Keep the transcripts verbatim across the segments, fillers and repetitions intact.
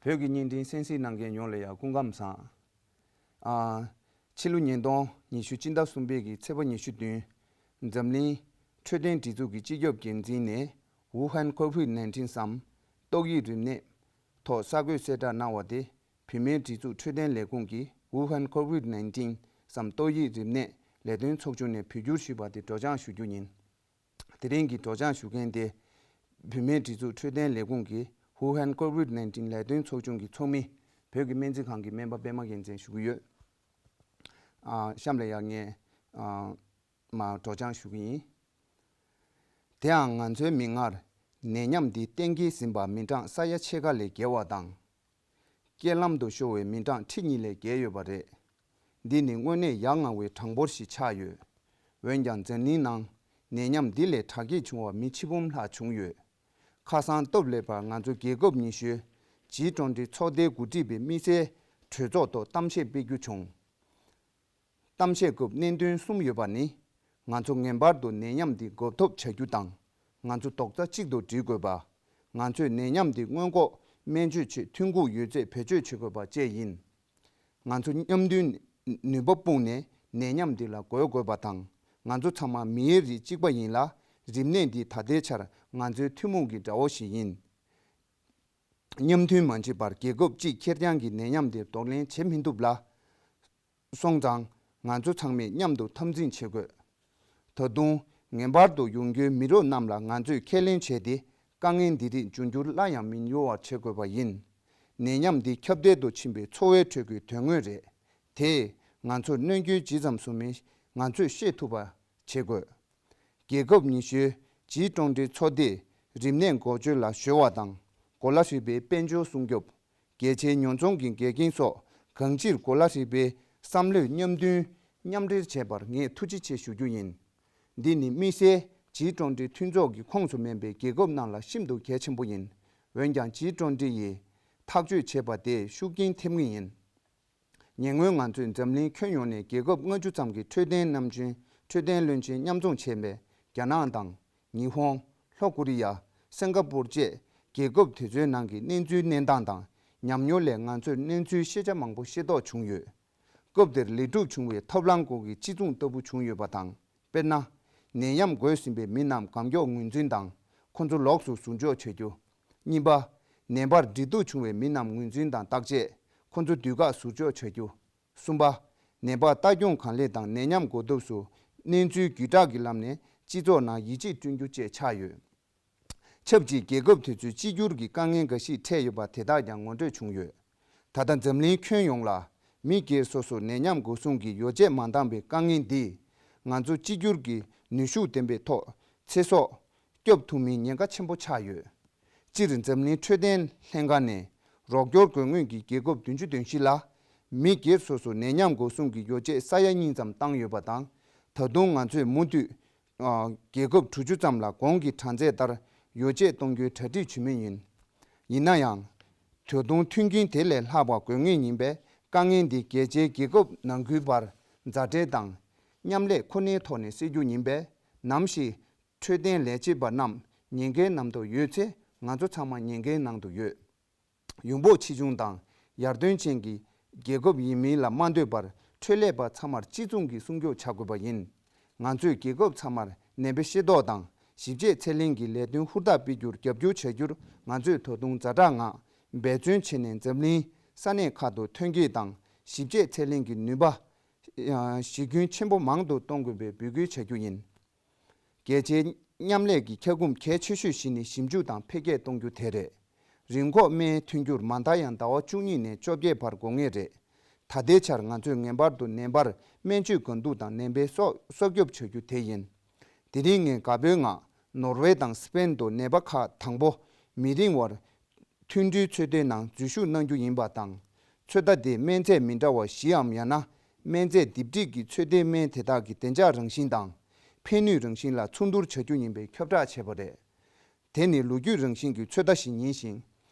བོད་ཀྱི་བརྙན་འཕྲིན་གསན་གཟིགས་གནང་མཁན་ཡོངས་ལ་ཡང་སྐུ་ཁམས་བཟང་། ཨ། ཕྱི་ལོ་ཉིས་སྟོང་ཉི་ཤུ་སྤྱི་ཟླ་གསུམ་པའི་གི་ཚེས་པ་ཉི་ཤུ་བདུན། འཛམ་གླིང་འཕྲོད་བསྟེན་སྒྲིག་འཛུགས་ཀྱི་སྤྱི་ཁྱབ་འགན་འཛིན་ནས་ཝུ་ཧན་ཁོ་བིད་ནན་ཏིན་སམ་ཏོག་དབྱིབས་རིམས་ནད་ཐོག་གསར་འགོད་གསལ་བསྒྲགས་གནང་བ་དེ། བུད་མེད་སྒྲིག་འཛུགས་འཕྲོད་བསྟེན་ལས་ཁུངས་ཀྱིས་ཝུ་ཧན་ཁོ་བིད་ནན་ཏིན་སམ་ཏོག་དབྱིབས་རིམས་ནད་ལས་དོན་ཚོགས་ཆུང་ནས་བོད་བསྒྱུར་ཞུས་པ་དེ་སྒྲོག་སྦྱང་ཞུ་རྒྱུ་ཡིན། དེ་རིང་གི་སྒྲོག་སྦྱང་ཞུ་མཁན་དེ། བུད་མེད་སྒྲིག་འཛུགས་འཕྲོད་བསྟེན་ལས་ཁུངས་ཀྱི་ཝུ་ཧན་ཁོ་བིད་ནན་ཏིན་ལས་དོན་ཚོགས་ཆུང་གི་ཚོགས་མི། བོད་ཀྱི་སྨན་རྩིས་ཁང་གི་སྨན་པ་པད་མ་རྒྱལ་མཚན་ཞུ་གི་ཡོད། ཨ། གཤམ་ལ་ཡང་ངས། ཨ། མར་སྒྲོག་སྦྱང་ཞུ་གི་ཡིན། དེའང་ང་ཚོའི་མིག་སྔར། ནད་ཉམས་འདི་གཏན་འཁེལ་ཟིན་པ་མི་གྲངས་ས་ཡ་ཕྱེད་ཀ་ལས་བརྒལ་བ་དང་། རྐྱེན་ལམ་དུ་ཤོར་བའི་མི་གྲངས་ཁྲི་གཉིས་ལས་བརྒལ་ཡོད་པ་རེད། འདི་ནི་དངོས་གནས་ཡ་ང་བའི་གྲངས་འབོར་ཞིག་ཆགས་ཡོད། འོན་ཀྱང་འཛམ་གླིང་ནང་ནད་ཉམས་འདི་ལས་དྲག་སྐྱེད་བྱུང་བ་མི་ཆིག་འབུམ་ལྷག་བྱུང་ཡོད། ཁ་སང་སྟབས་ལེགས་པར་ང་ཚོ་རྒྱལ་ཁབ་ཉི་ཤུའི་ཇི་ཊོན་ཊི་ཚོགས་སྡེ་འགོ་ཁྲིད་པའི་དམིགས་བསལ་གྲོས་ཚོགས་ཐོག་གཏམ་བཤད་སྤེལ་རྒྱུ་བྱུང་། གཏམ་བཤད་སྐབས་གནད་དོན་གསུམ་ཡོད་པ་ནི། ང་ཚོ་ངེས་པར་དུ་ནད་ཉམས་འདི་འགོག་ཐབས་བྱ་རྒྱུ་དང་། ང་ཚོ་རྡོག་རྩ་གཅིག་ཏུ་སྒྲིལ་དགོས་པ། ང་ཚོས་ནད་ཉམས་འདི་སྔོན་འགོག་སྨན་བཅོས་ཆེད་ཐོན་ཁུངས་ཡོད་ཚད་བེད་སྤྱོད་བྱེད་དགོས་པ་བཅས་ཡིན། ང་ཚོ་མཉམ་མཐུན་ནུས་པ་སྤུངས་ནས་ནད་ཉམས་འདི་ལ་རྒོལ་དགོས་པ་དང་། ང་ཚོ་ཚང་མ་མིའི་རིགས་གཅིག་པ་ཡིན་ལ། རིམས་ནད་འདི་ད་ལྟའི་ཆར་ང་ཚོའི་ཐུན་མོང་གི་དགྲ་བོ་ཞིག་ཡིན། མཉམ་མཐུན་མ་བྱས་པར་རྒྱལ་ཁབ་གཅིག་ཁེར་རྐྱང་གིས་ནད་ཉམས་འདིར་གདོང་ལེན་བྱེད་མི་ཐུབ་ལ། སོང་ཙང་། ང་ཚོ་ཚང་མས་མཉམ་དུ་འཐབ་འཛིང་བྱེད་དགོས། ད་དུང་ངེས་པར་དུ་ཡོང་རྒྱུའི་མི་རབས་རྣམས་ལ་ང་ཚོས་ཁས་ལེན་བྱས་ཏེ། དཀའ་ངལ་འདི་རིགས་འབྱུང་འགྱུར་སླར་ཡང་མི་ཡོང་བར་བྱེད་དགོས་པ་ཡིན། ནད་ཉམས་འདི་ཁྱབ་གདལ་དུ་ཕྱིན་པའི་འཚོ་བའི་ཁྲོད་ཀྱི་དོན་དངོས་རེད། དེས་ང་ཚོར་གནོད་སྐྱོན་ཇི་ཙམ་བཟོ་མིན་ང་ཚོས་ཤེས་ཐུབ་པ་བྱེད་དགོས། རྒྱལ་ཁབ་ཉི་ཤུའི་ཇི་ཊོན་ཊི་ཚོགས་སྡེས་རིམས་ནད་འགོག་བཅོས་ལ་གཞོལ་བ་དང་། གོ་ལ་ཧྲིལ་པོའི་དཔལ་འབྱོར་སྲུང་སྐྱོབ། རྒྱལ་སྤྱིའི་ཉོ་ཚོང་གི་འགལ་རྐྱེན་སོགས་གང་ཅིར་གོ་ལ་ཧྲིལ་པོའི་བསམ་བློས་མཉམ་མཐུན་མཉམ་འབྲེལ་བྱས་པར་ངས་ཐུགས་རྗེ་ཆེ་ཞུ་རྒྱུ་ཡིན། འདི་ནི་དམིགས་བསལ་ཇི་ཊོན་ཊི་མཐུན་ཚོགས་ཀྱི་ཁོངས་སུ་མེད་པའི་རྒྱལ་ཁབ་རྣམས་ལ་ཤིན་ཏུ་གལ་ཆེན་པོ་ཡིན། འོན་ཀྱང་ཇི་ཊོན་ཊི་ཡིས་ཐག་གཅོད་བྱས་པ་དེས་ཤུགས་རྐྱེན་ཐེབས་ངེས་ཡིན། ཉེ་སྔོན་ང་ཚོས་འཛམ་གླིང་ཁྱོན་ཡོངས་ནས་རྒྱལ་ཁབ་ལྔ་བཅུ་ཙམ་གྱི་འཕྲོད་བསྟེན་རྣམ་གཅུན་འཕྲོད་བསྟེན་བློན་ཆེན་མཉམ་འཛོམས་བྱས་པའི་རྒྱ་ནག་དང་། ཉི་ཧོང་། ལྷོ་ཀོ་རི་ཡ། སིང་ག་པུར་བཅས་རྒྱལ་ཁབ་དེ་ཚོའི་ནང་གི་གནས་ཚུལ་གནས་སྟངས་དང་ཉམས་མྱོང་ལས་ང་ཚོས་གནས་ཚུལ་ཤེས་བྱ་མང་པོ་ཤེས་རྟོགས་བྱུང་ཡོད། སྐབས་དེར་ལེགས་གྲུབ་བྱུང་བའི་ཐབས་ལམ་སྐོར་གྱི་སྤྱི་མཚུངས་ལྟ་བུ་བྱུང་ཡོད་པ་དང་། དཔེར་ན། ནད་ཡམས་འགོས་ཟིན་པའི་མི་རྣམས་སྒམ་སྐྱོགས་ངོས་འཛིན་དང་། ཁོ་ཚོ་ལོགས་སུ་ཟུར་འཇོག་བྱ་རྒྱུ། གཉིས་པ། ནད་པར་འབྲེལ་གཏུག་བྱུང་བའི་མི་རྣམས་ངོས་འཛིན་དང་བརྟག་དཔྱད། ཁོ་ཚོ་དུས་བཀག་ཟུར་འཇོག་བྱ་རྒྱུ། གསུམ་པ། ནད་པར་ལྟ་སྐྱོང་གང་ལེགས་དང་ནད་ཉམས་འགོག་ཐབས་སུ་གནས་ཚུལ་བརྒྱུད་བསྒྲགས་ཀྱི་ལམ་ནས་སྤྱི་ཚོགས་ནང་ཡིད་ཆེས་བསྐྲུན་རྒྱུ་བཅས་ཆགས་ཡོད། ཆབས་ཅིག་རྒྱལ་ཁབ་དེ་ཚོས་གཅིག་གྱུར་གྱི་དཀའ་ངལ་འགའ་ཞིག་འཕྲད་ཡོད་པ་དེ་དག་ཀྱང་ངོ་སྤྲོད་བྱུང་ཡོད། ད་ལྟ་འཛམ་གླིང་ཁྱོན་ཡོངས་ལ་མི་སྒེར་སོ་སོར་ནད་ཉམས་འགོག་སྲུང་གི་ཡོ་བྱད་མ་འདང་བའི་དཀའ་ངལ་འདིས་ང་ཚོ་གཅིག་གྱུར་གྱི་ནུས་ཤུགས་ལྡན་པའི་ཐོག་ཚེ་སྲོག་སྐྱོབ་ཐུབ་མིན་ཉེན་ཁ་ཆེན་པོ་ཆགས་ཡོད། སྤྱིར་འཛམ་གླིང་འཕྲོད་བསྟེན་ལྷན་ཁང་ནས་རོགས་སྐྱོར་དགོས་ངེས་ཀྱི་རྒྱལ་ཁབ་བདུན་ཅུ་དོན་བཞི་ལ་མི་སྒེར་སོ་སོར་ནད་ཉམས་འགོག་སྲུང་གི་ཡོ་བྱད་ས་ཡ་གཉིས་ཙམ་བཏང་ཡོད་པ་དང་། ད་དུང་ང་ཚོས་མུ་མཐུད། ཨ། རྒྱལ་ཁབ་དྲུག་ཅུ་ཙམ་ལ་གོང་གི་གྲངས་ཚད་ལྟར་ཡོ་བྱད་གཏོང་རྒྱུའི་གྲ་སྒྲིག་ཇི་མི་ཡིན། ཡིན་ན་ཡང་། ད་དུང་མཐུན་རྐྱེན་དེ་ལས་ལྷག་པ་དགོས་ངེས་ཡིན་པས། དཀའ་ངལ་འདི་རྒྱལ་སྤྱིའི་རྒྱལ་ཁབ་ནང་ཁུལ་བར་མཛའ་འབྲེལ་དང་མཉམ་ལས་ཁོ་ནའི་ཐོག་ནས་སེལ་རྒྱུ་ཡིན་པས། ནམ་ཞིག་འཕྲོད་བསྟེན་ལས་བྱེད་པ་རྣམས་ཉེན་ཁའི་ནང་དུ་ཡོད་ཚེ། ང་ཚོ་ཚང་མ་ཉེན་ཁའི་ནང་དུ་ཡོད། ཡོང་འབབ་ཆེ་ཆུང་དང་ཡར་ཐོན་ཅན་གྱི་རྒྱལ་ཁབ་ཡིན་མིན་ལ་མ་ལྟོས་པར། འཕྲོད་ལས་པ་ཚང་མར་གཅིག་མཚུངས་ཀྱི་སྲུང་སྐྱོབ་བྱ་དགོས་པ་ཡིན། ང་ཚོས་རྒྱལ་ཁབ་ཚང་མར་ནད་པའི་ཤེས་རྟོགས་དང་ཞིབ་དཔྱད་ཚད་ལེན་གྱི་ལས་དོན་ཧུར་ཐག་སྤེལ་རྒྱུར་རྒྱབ་སྐྱོར་བྱ་རྒྱུར། ང་ཚོས་ད་དུང་ཛ་དྲག་ངང་འབད་བརྩོན་བྱས་ནས། འཛམ་གླིང་ས་གནས་ཁག་ཏུ་ཐོན་སྐྱེད་དང་ཞིབ་དཔྱད་ཚད་ལེན་གྱི་ནུས་པ་གཞི་ཁྱོན་ཆེན་པོ་མང་དུ་གཏོང་དགོས་པའི་འབོད་སྐུལ་བྱ་རྒྱུ་ཡིན། རྒྱལ་སྤྱིའི་མཉམ་ལས་ཀྱི་འཁྱག་སྒོམ་གལ་ཆེ་ཤོས་ཤིག་ནི་ཞིབ་འཇུག་དང་འཕེལ་རྒྱས་གཏོང་རྒྱུ་དེ་རེད། རིམས་འགོག་སྨན་ཐོན་རྒྱུར་མ་མཐའ་ཡང་ཟླ་བ་བཅུ་གཉིས་ནས་བཅོ་བརྒྱད་བར་འགོར་ངེས་རེད། ད་ལྟའི་ཆར་ང་ཚོས་ངེས་པར་དུ་ནད་པར་སྨན་བཅོས་གང་ཐུབ་དང་ནད་པའི་སྲོག་སྲོག་སྐྱོབ་བྱ་རྒྱུ་དེ་ཡིན། དེ་རིང་ངས་དགའ་པོའི་ངང་ནོར་ཝེ་དང་སི་པེན་དུ་ནད་པ་ཁག་དང་པོ་མི་རིང་བར་མཐུན་སྒྲིལ་ཚོད་ལྟའི་ནང་འཛུལ་ཞུགས་གནང་རྒྱུ་ཡིན་པ་དང་། ཚོད་ལྟ་དེ་སྨན་རྫས་མི་འདྲ་བ་བཞིའམ་ཡང་ན་སྨན་རྫས་སྡེབ་སྒྲིག་གི་ཚོད་ལྟའི་སྨན་དེ་དག་གི་བདེ་འཇགས་རང་བཞིན་དང་ཕན་ནུས་རང་བཞིན་ལ་ཚོགས་བསྡུར་བྱ་རྒྱུ་ཡིན་པའི་ཁྱབ་བསྒྲགས་བྱས་པ་རེད། དེ་ནི་ལོ་རྒྱུས་རང་བཞིན་གྱི་ཚོད་ལྟ་ཞིག་ཡིན་ཞིང་།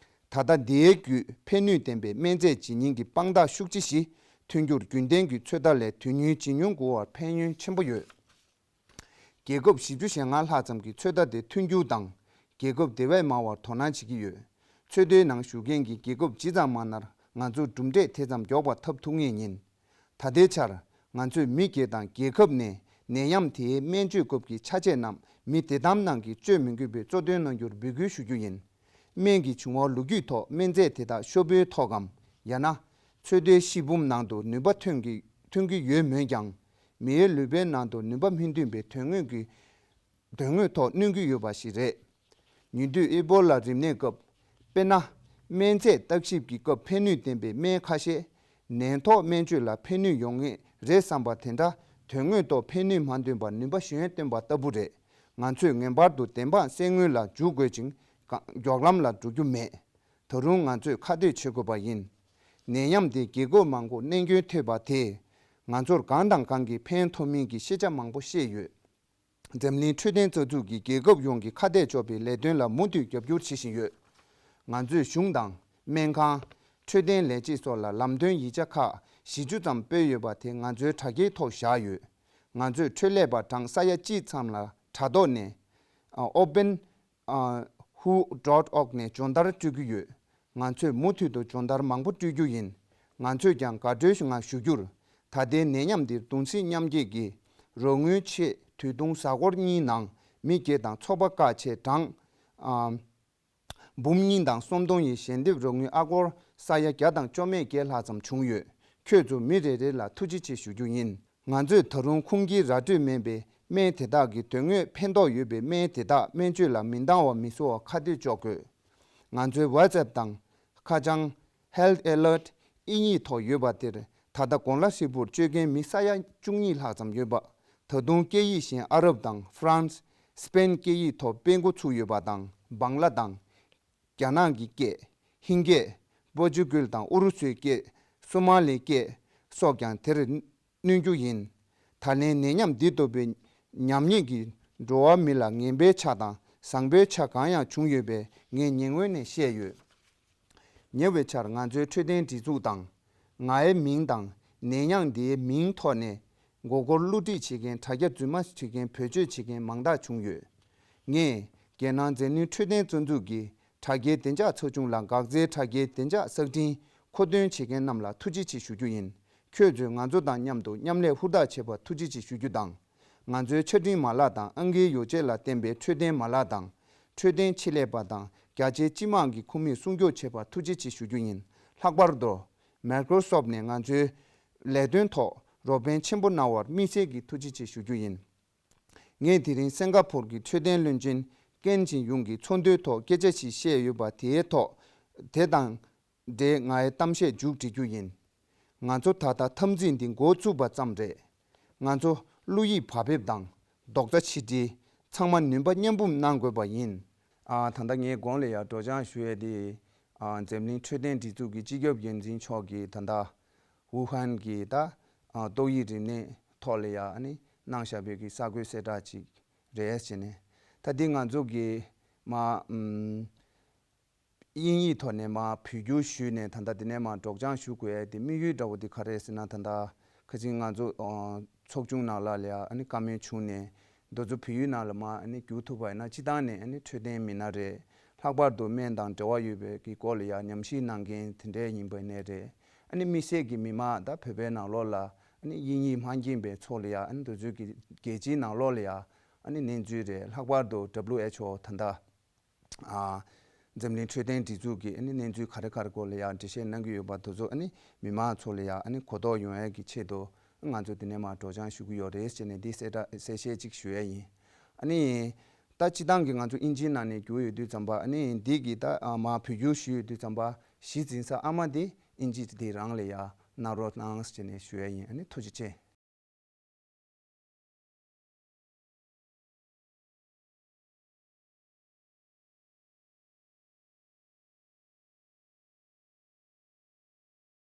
ད་ལྟ་འདིའི་བརྒྱུད་ཕན་ནུས་ལྡན་པའི་སྨན་རྫས་ཇི་སྙེད་ཀྱི་དཔང་རྟགས་ཤུགས་ཆེ་ཞིག་ཐོན་རྒྱུར། རྒྱུན་ལྡན་གྱི་ཚོད་ལྟ་ལས་དུས་ཡུན་ཇེ་ཉུང་འགོར་བར་ཕན་ཡོན་ཆེན་པོ་ཡོད། རྒྱལ་ཁབ་བཞི་བཅུ་ཞེ་ལྔ་ལྷག་ཙམ་གྱིས་ཚོད་ལྟ་དེ་མཐུན་འགྱུར་དང་། རྒྱལ་ཁབ་དེ་བས་མང་བར་དོ་སྣང་བྱེད་ཀྱི་ཡོད། ཚོད་ལྟའི་ནང་ཞུགས་མཁན་གྱི་རྒྱལ་ཁབ་ཇི་ཙམ་མང་ན་ང་ཚོར་གྲུབ་འབྲས་དེ་ཙམ་མགྱོགས་པ་ཐོབ་ཐུབ་ངེས་ཡིན། ད་ལྟའི་ཆར་ང་ཚོས་མི་སྒེར་དང་རྒྱལ་ཁབ་ནས་ནད་ཡམས་དེའི་སྨན་བཅོས་སྐབས་ཀྱི་ཆ་ཤས་རྣམས་མི་དེ་དག་ནང་གིས་སྤྱོད་མི་དགོས་པའི་གཙོ་འདོན་གནང་རྒྱུར་འབོད་སྐུལ་ཞུ་རྒྱུ་ཡིན། སྨན་གྱི་བྱུང་བ་ལོ་རྒྱུས་ཐོག་སྨན་རྫས་དེ་དག་ཤོག་བུའི་ཐོག་གམ། ཡང་ན། ཚོད་ལྟའི་གཤིས་བུམ་ནང་དུ་ནུས་པ་ཐོན་གྱི་ཐོན་གྱི་ཡོད་མོད་ཀྱང་། མིའི་ལུས་པོའི་ནང་དུ་ནུས་པ་མི་འདོན་པའི་དོན་དངོས་ཀྱི་དོན་དངོས་ཐོག་གནོན་གྱི་ཡོད་པ་ཞིག་རེད། ཉེ་དུས་ཨི་པོ་ལ་རིམས་ནད་སྐབས། དཔེར་ན། སྨན་རྫས་བརྟག་ཞིབ་ཀྱི་སྐབས་ཕན་ནུས་ལྡན་པའི་སྨན་ཁ་ཤས། ནད་ཐོག་སྨན་བཅོས་ལ་ཕན་ནུས་ཡོང་ངེས་རེད་བསམ་པ་དེ་འདྲ་དོན་དངོས་ཐོག་ཕན་ནུས་མ་འདོན་པར་ནུས་པ་གཞན་བཏོན་པ་ལྟ་བུ་རེད། ང་ཚོས་ངེས་པར་དུ་བདེན་དཔང་གསལ་དངོས་ལ་འཇུག་དགོས་ཅིང་། མགྱོགས་ལམ་ལ་འགྲོ་རྒྱུ་མེད། ད་རུང་ང་ཚོས་ཁ་གཏད་བྱེད་དགོས་པ་ཡིན། ནད་ཡམས་དེ་རྒྱལ་ཁབ་མང་པོར་གནོད་སྐྱོན་ཐེབས་པ་དེས། ང་ཚོར་གང་དང་གང་གི་ཕན་ཐོགས་མིན་གྱི་ཤེས་བྱ་མང་པོ་བཤད་ཡོད། འཛམ་གླིང་འཕྲོད་བསྟེན་རྩ་འཛུགས་ཀྱིས་རྒྱལ་ཁབ་ཡོངས་ཀྱི་ཁ་གཏད་གཅོག་པའི་ལས་དོན་ལ་མུ་མཐུད་རྒྱབ་སྐྱོར་བྱེད་བཞིན་ཡོད། ང་ཚོས་གཞུང་དང་། སྨན་ཁང་། འཕྲོད་བསྟེན་ལས་བྱེད་སོགས་ལ་ལམ་སྟོན་ཡིག་ཆ་ཁག་བཞི་བཅུ་ཙམ་སྤེལ་ཡོད་པ་དེ་ང་ཚོའི་དྲ་རྒྱའི་ཐོག་བཞག་ཡོད། ང་ཚོས་འཕྲོད་ལས་པ་གྲངས་ས་ཡ་གཅིག་ཙམ་ལ་དྲ་ཐོག་ནས། ཨ། open ཨ། who dot org ནས་སྦྱོང་བརྡར་སྤྲོད་ཀྱི་ཡོད། ང་ཚོས་མུ་མཐུད་དུ་སྦྱོང་བརྡར་མང་པོ་སྤྲོད་རྒྱུ་ཡིན། ང་ཚོས་ཀྱང་དགའ་སྤྲོའི་ངང་ཞུ་རྒྱུར། ད་ལྟའི་ནད་ཡམས་འདིར་གདུང་སེམས་མཉམ་སྐྱེད་ཀྱི་རོགས་དངུལ་ཆེད་དུས་ཐུང་གཟའ་འཁོར་གཉིས་ནང་མི་སྒེར་དང་ཚོགས་པ་ཁག་ཆེད་གྲངས། ཨ། འབུམ་གཉིས་དང་སུམ་སྟོང་ཡི་ཞལ་འདེབས་རོགས་དངུལ་ཨ་སྒོར་ས་ཡ་བརྒྱ་དང་བཅོ་ལྔ་བརྒལ་ལྷག་ཙམ་བྱུང་ཡོད། ཁྱོད་ཚོ་མི་རེ་རེ་ལ་ཐུགས་རྗེ་ཆེ་ཞུ་རྒྱུ་ཡིན། ང་ཚོས་ད་རུང་ཁུངས་སྐྱེལ་ར་སྤྲོད་མིན་པའི་སྨན་དེ་དག་གི་དོན་དངོས་ཕན་ཐོགས་ཡོད་པའི་སྨན་དེ་དག་སྨན་བཅོས་ལ་མི་འདང་བ་མི་བཟོ་བར་ཁ་གཏད་གཅོག་དགོས། ང་ཚོའི་WhatsApp དང་། ཁ་བྱང་། Health Alert དབྱིན་ཡིག་ཐོག་ཡོད་པ་དེར་ད་ལྟ་གོང་ལ་ཧྲིལ་པོར་སྤྱོད་མཁན་མི་ས་ཡ་བཅུ་གཉིས་ལྷག་ཙམ་ཡོད་པ། ད་དུང་སྐད་ཡིག་གཞན་ཨ་རབ་དང་ཧྥ་རན་སི། སི་པེན་སྐད་ཡིག་ཐོག་སྤེལ་འགོ་ཚུགས་ཡོད་པ་དང་། བང་ལ་དང་། རྒྱ་ནག་གི་སྐད། ཧིན་སྐད། པོར་ཅུ་གུལ་དང་ཨུ་རུ་སུའི་སྐད། སོ་མ་ལིའི་སྐད་སོགས་ཀྱང་དེར་སྣོན་རྒྱུ་ཡིན། ད་ལན་ནད་ཡམས་འདི་ལྟ་བུའི་ཉམས་ཉེས་ཀྱིས་འགྲོ་བ་མི་ལ་ངན་པའི་ཆ་དང་བཟང་པོའི་ཆ་གང་ཡང་བྱུང་ཡོད་པས་ངས་ཉེ་སྔོན་ནས་བཤད་ཡོད། ཉེ་བའི་ཆར་ང་ཚོའི་འཕྲོད་བསྟེན་སྒྲིག་འཛུགས་དང་། ངའི་མིང་དང་ནད་ཡམས་འདིའི་མིང་ཐོག་ནས་མགོ་སྐོར་བསླུ་བྲིད་བྱེད་མཁན། དྲ་རྒྱ་རྫུན་མ་བྱེད་མཁན། བེད་སྤྱོད་བྱེད་མཁན་མང་དག་བྱུང་ཡོད། ངས་རྒྱལ་ནང་འཛམ་གླིང་འཕྲོད་བསྟེན་རྩ་འཛུགས་ཀྱི་དྲ་རྒྱའི་བདེ་འཇགས་ཚོགས་ཆུང་ལ་འགག་རྩའི་དྲ་རྒྱའི་བདེ་འཇགས་གསར་འཕྲིན་མཁོ་འདོན་བྱེད་མཁན་རྣམས་ལ་ཐུགས་རྗེ་ཆེ་ཞུ་རྒྱུ་ཡིན། ཁྱོད་ཚོས་ང་ཚོ་དང་མཉམ་དུ་མཉམ་ལས་ཧུར་ཐག་བྱས་པར་ཐུགས་རྗེ་ཆེ་ཞུ་རྒྱུ་དང་། ང་ཚོའི་ཆ་འཕྲིན་མ་ལག་དང་ཨང་ཀིའི་ཡོ་བྱད་ལ་བརྟེན་པའི་འཕྲོད་བསྟེན་མ་ལག་དང་། འཕྲོད་བསྟེན་ཆེད་ལས་པ་དང་རྒྱ་ཆེའི་སྤྱི་དམངས་ཀྱི་ཁོངས་མིས་སྲུང་སྐྱོབ་བྱེད་པར་ཐུགས་རྗེ་ཆེ་ཞུ་རྒྱུ་ཡིན། ལྷག་པར་དུ། Microsoft ནས་ང་ཚོའི་ལས་དོན་ཐོག་རོགས་ཕན་ཆེན་པོ་གནང་བར་དམིགས་བསལ་གྱི་ཐུགས་རྗེ་ཆེ་ཞུ་རྒྱུ་ཡིན། ངས་དེ་རིང་སིང་ག་ཕོར་གྱི་འཕྲོད་བསྟེན་བློན་ཆེན་ཀེན་ཅིན་ཡུང་གི་ཚོགས་འདུའི་ཐོག་སྐད་ཆ་ཞིག་བཤད་ཡོད་པ་དེའི་ཐོག་དེ་དང་འབྲེལ་ངའི་གཏམ་བཤད་མཇུག་སྒྲིལ་རྒྱུ་ཡིན། ང་ཚོ་ད་ལྟ་འཐབ་འཛིང་འདི་འགོ་བཙུགས་པ་ཙམ་རེད། ང་ཚོ་བློ་ཡིད་བག་ཕེབས་དང་རྡོག་རྩ་ཆིག་སྒྲིལ། ཚང་མ་ནུས་པ་མཉམ་སྤུངས་གནང་དགོས་པ་ཡིན། ཨ། ད་ལྟ་ངས་གོང་ལ་ཡང་སྒྲོག་སྦྱང་ཞུ་ཡས་དེ། ཨ། འཛམ་གླིང་འཕྲོད་བསྟེན་སྒྲིག་འཛུགས་ཀྱི་སྤྱི་ཁྱབ་འགན་འཛིན་མཆོག་གིས་ད་ལྟ་ཝུ་ཧན་གྱི་ད། ཨ། ཏོག་དབྱིབས་རིམས་ནད་ཐོག་ལ་ཡང་ཨ་ནི་གནང་བཞག་པའི་གི་གསར་འགོད་གསལ་བསྒྲགས་ཅིག་རེད་ཟེར་ནས། ད་འདི་ང་ཚོ་གི་མ། ཨམ། དབྱིན་ཡིག་ཐོག་ནས་མར་བོད་བསྒྱུར་ཞུས་ནས་ད་ལྟ་དེ་ནས་མར་སྒྲོག་སྦྱང་ཞུ་དགོས་ཡ་དེ་དམིགས་ཡུལ་འདྲ་བོ་དེ་ག་རེ་རེད་ཟེར་ན། ད་ལྟ་ཁ་སང་ང་ཚོ་ཚོགས་ཆུང་ནང་ལ་ལ་ཡ་ཨ་ནི་བཀའ་མོལ་བྱུང་ནས། འདི་ཚོ་བོད་ཡིག་ནང་ལ་མར་ཨ་ནི་བསྒྱུར་ཐུབ་པ་ཡིན་ན་སྤྱིར་བཏང་ནས་ཨ་ནི་འཕྲོད་བསྟེན་མི་སྣ་རེད། ལྷག་པར་དུ་སྨན་དང་འབྲེལ་བ་ཡོད་པའི་གི་སྐོར་ལ་ཡ་ཉམས་ཞིབ་གནང་མཁན་དེ་འདྲ་ཡིན་པ་ནས་རེད། ཨ་ནི་དམིགས་བསལ་གྱི་མི་མང་ད་བོད་པའི་ནང་ལོགས་ལ་ཨ་ནི་དབྱིན་ཡིག་མ་མཁྱེན་པའི་ཚོ་ལ་ཡ་ཨ་ནི་འདི་ཚོའི་གི་རྒྱལ་སྤྱིའི་ནང་ལོགས་ལ་ཡ་ཨ་ནི་གནས་ཚུལ་རེད། ལྷག་པར་དུ་W H O ད་ལྟ། ཨ། འཛམ་གླིང་འཕྲོད་བསྟེན་སྒྲིག་འཛུགས་ཀྱི་ཨ་ནི་གནས་ཚུལ་ག་རེ་ག་རེ་སྐོར་ལ་ཡང་འགྲེལ་བཤད་གནང་གི་ཡོད་པ་དེ་ཚོ་ཨ་ནི་མི་མང་ཚོ་ལ་ཡང་ཨ་ནི་གོ་རྟོགས་ཡོང་ཡས་ཀྱི་ཆེད་དུ་ང་ཚོ་འདི་ནས་མར་སྒྲོག་སྦྱང་ཞུ་གི་ཡོད་རེད་ཟེར་ནས་འདི་གསལ་བསྒྲགས་གསལ་བཤད་ཅིག་ཞུ་ཡས་ཡིན། ཨ་ནི་ད་སྤྱིར་བཏང་གི་ང་ཚོ་དབྱིན་ཇིའི་ནང་ནས་བསྒྱུར་ཡོད་དུས་ཙམ་པ། ཨ་ནི་འདི་གི་ད་མར་བོད་བསྒྱུར་ཞུས་ཡོད་དུས་ཙམ་པ། གཞི་འཛིན་ས་ཨ་མ་དེ་དབྱིན་ཇི་དེ་རང་ལ་ཡང་གནང་རོགས་གནང་ཟེར་ནས་ཞུ་ཡས་ཡིན། ཨ་ནི་ཐུགས་རྗེ་ཆེ།